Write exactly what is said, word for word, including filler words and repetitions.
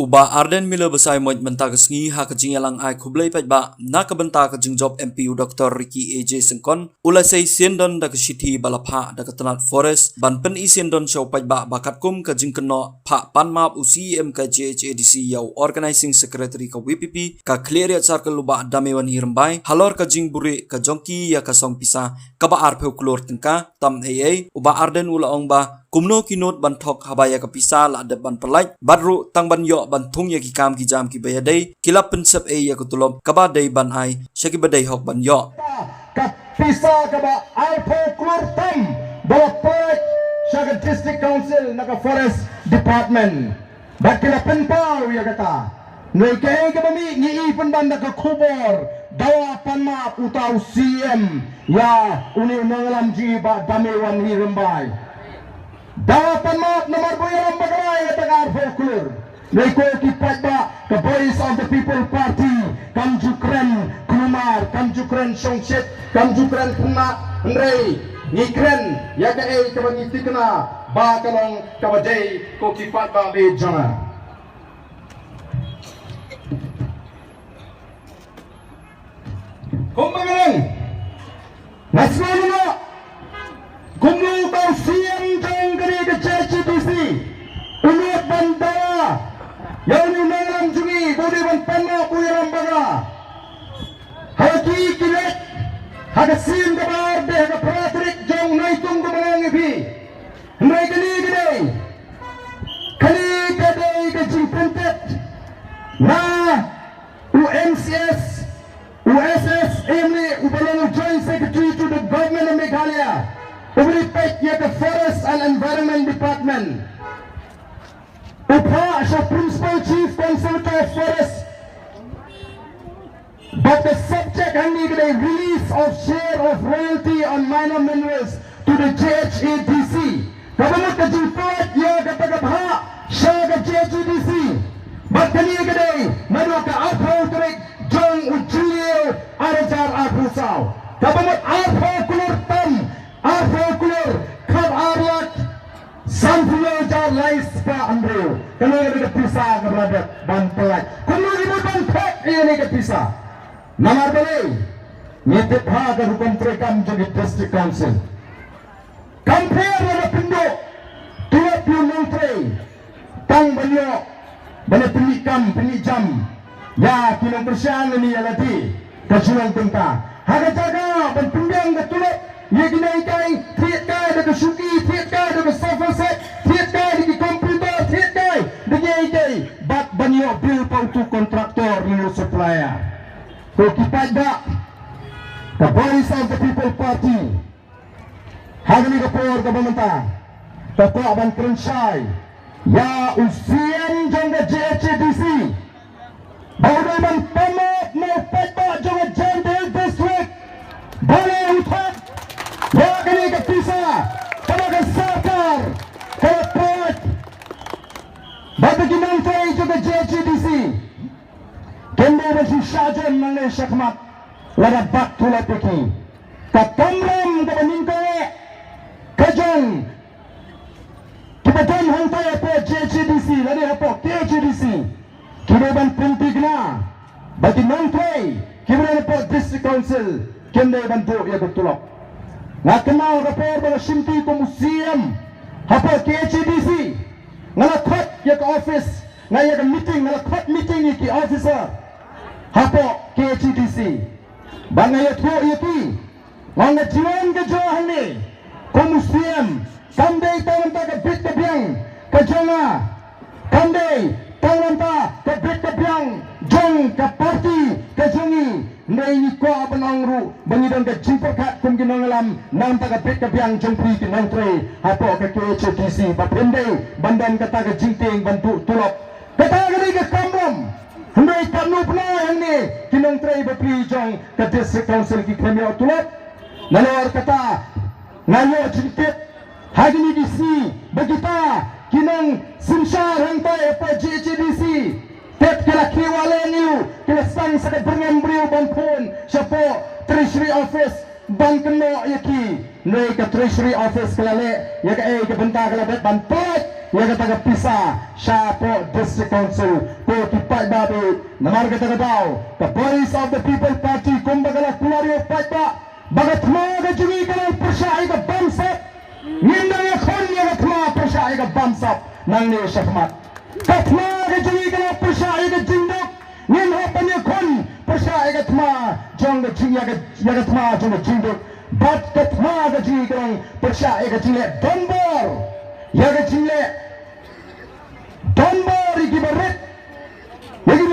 U Bah Ardent Miller Basaiawmoit mynta ka sngi ha ka jingïalang ai khublei paidbah na ka bynta ka jingjop M P u Doctor Ricky A J Syngkon, u la sei sien don da ka shithi ba la phah da ka tnat Forest ban pyni sien don sha u paidbah ba katkum ka jingkynnoh phah pan map u C E M ka J H A D C ïa u Organizing Secretary ka V P P ka Khliehriat Circle u Bah Damewan Hirimbai halor ka jingbuhrieh ka jong ki ïa ka song pisa kaba arphew klur tyngka. Tam ei ei, u Bah Ardent u la ong ba kumno ki note ban thok haba ïa ka pisa la dep ban pyllait, bad ruh tang ban ïoh ban thung ïa ki kam ki jam kiba ïadei, ki la pynsep ei ïa ka tulop kaba dei ban ai sha kiba dei hok ban ïoh. Ka pisa kaba arphew klur tam ba la pyllait sha ka District Council na ka Forest Department. Bad ki la pynpaw ïa kata. Ngi kaei kaba mih ngi i pynban da ka khubor dawa pan map uta u C M ïa une u nongïalam jong ngi Bah Damewan Hirimbai. Dawa pan map namar ba u ïalam bakla ïa kata ka arphew klur. Ngi ko ki paidbah ka Voice of the People Party kam ju kren kulmar, kam ju kren shongshit, kam ju kren khynnah, hynrei ngi kren ïa kaei kaba ngi thikna ba ka long kaba dei ko ki paidbah ba ïeit jong nga. Kumba nga ong, nga sngew noh kumno uta u C M jong kane ka J H A D C u nud ban dawa ïa une u nongïalam jong ngi ba u dei ban pan map u ïalam bakla. Ha ki ki leit ha ka sien kaba ar bad ha ka phra tarik jong Naitung kaba nga ong ïa phi. Hynrei kane ka dei, kane ka dei ka jingpynthut na u M C S, u S S M A, uba long u Joint Secretary to the Government of Meghalaya, uba dei peit ïa ka Forest and Environment Department. U phah sha u Principal Chief Conservator of Forest. But the subject hangne ka dei release of share of royalty on minor minerals to the J H A D C. Kaba mut ka jingpyllait ïa kata ka bhah sha ka J H A D C. Bad kane ka dei naduh ka arphew tarik jong u Jylliew ar hajar arphew saw. Kaba mut arphew klur tam, arphew klur khatar lak sanphew hajar lai spah hynriew. Kane ka dei ka pisa kaba la dep ban pyllait. Kumno ngi mut ban thok ïa kane ka pisa? Namar balei? Ngi tip ha ka rukom treikam jong ki District Council. Kam pher lada pynduh tulop ïa u nongtrei tang ban ïoh ban ïa pynmih kam pynmih jam ïa ki nongkyrshan lane ïa lade. Ka jinglong tyngka ha ka jaka ban pynbiang ka tulop ïa ki nonghikai, thied kai da ka shuki, thied kai da ka sofa set, thied kai da ki computer, thied kai da ki ei ei, bad ban ïoh bill pa utu contractor lane u supplier. Ko ki paidbah, ka Voice of the People Party ha kane ka por kaba mynta ka kwah ban kren shai ïa u C M jong ka J H A D C ba u dei ban pan map na u paidbah jong ka Jaintia Hills District. Balei u thok ïa kane ka pisa kaba ka sorkar ka la pynlait bad ki nongtrei jong ka J H A D C. Kim dei ban shu shah jem nangne shakhmat lada bat tulop ïa ki. Ka kamram kaba nyngkong eh ka jong kiba don hangtai hapoh J H A D C lane hapoh K H A D C. Ki dei ban pynthikna ba ki nongtrei kiba don hapoh District Council kim dei ban duh ïa ka tulop. Nga kynmaw ka por ba nga shimti kum u C M hapoh K H A D C, nga la khot ïa ka office, nga ïa ka meeting, nga la khot meeting ïa ki officer hapoh K H A D C. Ba nga ïathuh ïa ki, nga ong ka jingwan ka jong nga hangne kum u C M kam dei tang na ka bit ka biang ka jong nga, kam dei tang na ka bit ka biang jong ka party ka jong ngi. Hynrei ngi kwah ban ong ruh ba ngi don ka jingpyrkhat kum ki nongïalam na ka bynta ka bit ka biang jong phi ki nongtrei hapoh ka K H A D C ba phim dei ban don kata ka jingtieng ban duh tulop. Kata ka dei ka kamram. Hynrei katno pynai hangne ki nongtrei bapli jong ka District Council ki khlem ïoh tulop. Nalor kata nga ïoh jingtip ha kine ki sngi ba kita ki nongsynshar hangtai hapoh J H A D C, tet ki la khie wah leh ïa u, ki la sdang sa ka byrngem briew ban phone shapoh Treasury Office ban kynnoh ïa ki. Hynrei ka Treasury Office ka la leh ïa kaei ka bynta ka la dep ban pynlait ïa kata ka pisa shapoh District Council ko ki paidbah. Namar kata ka daw ka Voice of the People Party kumba ka la kular ïa u paidbah ba ka thma ka jong ngi ka long pyrshah ïa ka bamsap. Ngim dang ïakhun ïa ka thma pyrshah ïa ka bamsap nangne shakhmat. Ka thma ka jong ngi ka long pyrshah ïa ka jingduk. Ngin hap ban ïakhun pyrshah ïa ka thma jong ka jing ïa ka ïa ka thma jong ka jingduk. Bad ka thma ka jong ngi ka long pyrshah ïa ka jingleh donbor, ïa ka jingleh donbor ïa ki barit, ïa ki